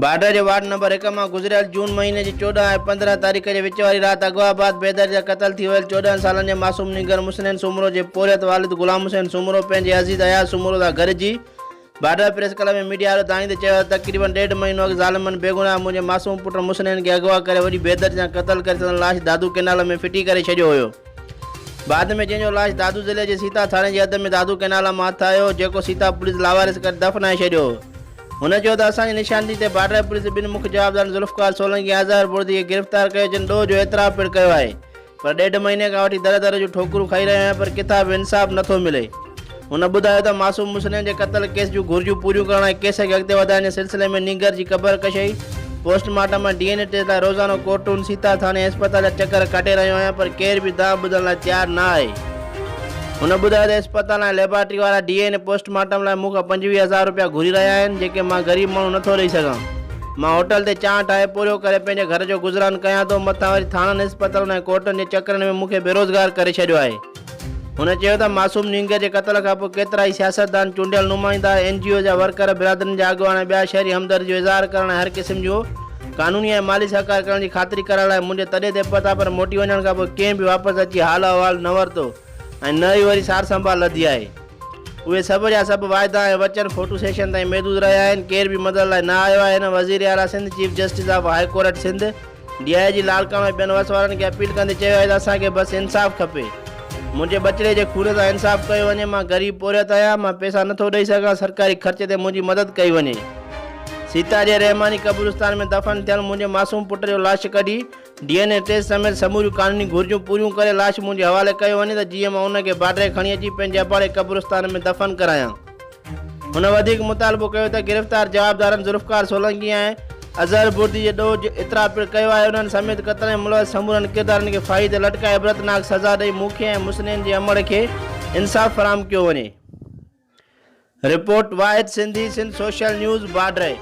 Border جي ward number هڪ مان گذريل جون مهيني جي 14 ۽ 15 تاريخ جي وچ واري رات اغوا بعد بيدردي سان قتل ٿي ويل 14 سالن جي معصوم نينگر مسنين سومرو جي پورهيت والد غلام حسين سومرو پنهنجي عزيز اياز سومرو سان گڏجي بارڊر پريس ڪلب ۾ ميڊيا آڏو دانهيندي چيو ته تقريبن ڏيڍ مهينو اڳ ظالمن بيگناهه منهنجي معصوم پٽ مسنين کي اغوا ڪري وڏي بيدردي سان قتل ڪري سندن لاش دادو ڪئنال ۾ ڦٽي ڪري ڇڏيو هيو بعد ۾ جنهن جو لاش دادو ضلعي جي سيتا ٿاڻي جي حد ۾ دادو ڪئنال مان هٿ آيو جيڪو سيتا پوليس لاوارث ڪري دفنائي ڇڏيو هو. هن چيو ته اسان جي نشاندهي تي بارڊر پوليس ٻن مک جوابدارن ذوالفقار سولنگي ۽ اظهر بڙدي کي گرفتار ڪيو جن ڏوهه جو اعتراف پڻ ڪيو آهي پر ڏيڍ مهيني کان وٺي در در جون ٺوڪرون کائي رهيو آهيان پر ڪٿان به انصاف نه ٿو ملي. هن ٻڌايو ته معصوم مسنين جي قتل ڪيس جون گهرجون پوريون ڪرڻ ۽ ڪيس کي اڳتي وڌائڻ جي سلسلي ۾ نينگر جي قبر ڪشي، post mortem ۽ D N A test لاء روزانو ڪورٽن، سيتا ٿاڻي ۽ اسپتال جا چڪر ڪاٽي رهيو آهيان پر ڪير به دانهن ٻڌڻ لاء تيار نه آهي. هن ٻڌايو ته اسپتال ۽ ليبارٽري وارا D N A post mortem لاء مون کان 25 هزار رپيا گهري رهيا آهن جيڪي مان غريب ماڻهو نٿو ڏئي سگهان. مان هوٽل تي چانهه ٺاهي پورهيو ڪري پنهنجي گهر جو گذران ڪيان ٿو مٿان وري ٿاڻن، اسپتالن ۽ ڪورٽن جي چڪرن ۾ مون کي بيروزگار ڪري ڇڏيو آهي. هن چيو ته معصوم نينگر جي قتل کانپوء ڪيترائي سياستدان، چونڊيل نمائندا، اين جي اوز جا ورڪر، برادرين جا اڳواڻ ۽ ٻيا شهري همدردي جو اظهار ڪرڻ ۽ هر قسم جو قانوني ۽ مالي سهڪار ڪرڻ جي خاطري ڪرائڻ لاء منهنجي تڏي تي پهتا پر موٽي وڃڻ کانپوء ڪنهن به واپس اچي حال احوال نه ورتو ۽ نه ئي وري سار سنڀال لڌي آهي. اهي سڀ جا سڀ واعدا ۽ وچن فوٽو سيشن تائين محدود رهيا آهن، ڪير به مدد لاء نه آيو آهي. هن وزير اعليٰ Sindh, chief justice of high court Sindh, D I G Larkana ۽ ٻين وس وارن کي اپيل ڪندي چيو آهي ته اسان کي بس انصاف کپي. منهنجي ٻچڙي جي خون سان انصاف ڪيو وڃي، مان غريب پورهيت آهيان، مان پئسا نٿو ڏئي سگهان، سرڪاري خرچ تي منهنجي مدد ڪئي وڃي. سيتا جي رحماني قبرستان ۾ دفن ٿيل منهنجي معصوم پٽ جو لاش ڪڍي ڊي اين اي ٽيسٽ سميت سموريون قانوني گهرجون پوريون ڪري لاش منهنجي حوالي ڪيو وڃي ته جيئن مان ان کي باڊري کڻي اچي پنهنجي اباڻي قبرستان ۾ دفن ڪرايان. هن وڌيڪ مطالبو ڪيو ته گرفتار جوابدارن ذوالفقار سولنگي ۽ اظهر بردي جي ڏوهه جو اعتراف پڻ ڪيو آهي انهن سميت قتل ۾ ملوث سمورن ڪردارن کي ڦاهي تي لٽڪائي عبرتناڪ سزا ڏئي مون کي ۽ مسنين جي امڙ کي انصاف فراهم ڪيو وڃي. Report, Wahid Sindhi, Sindh social news, Badri.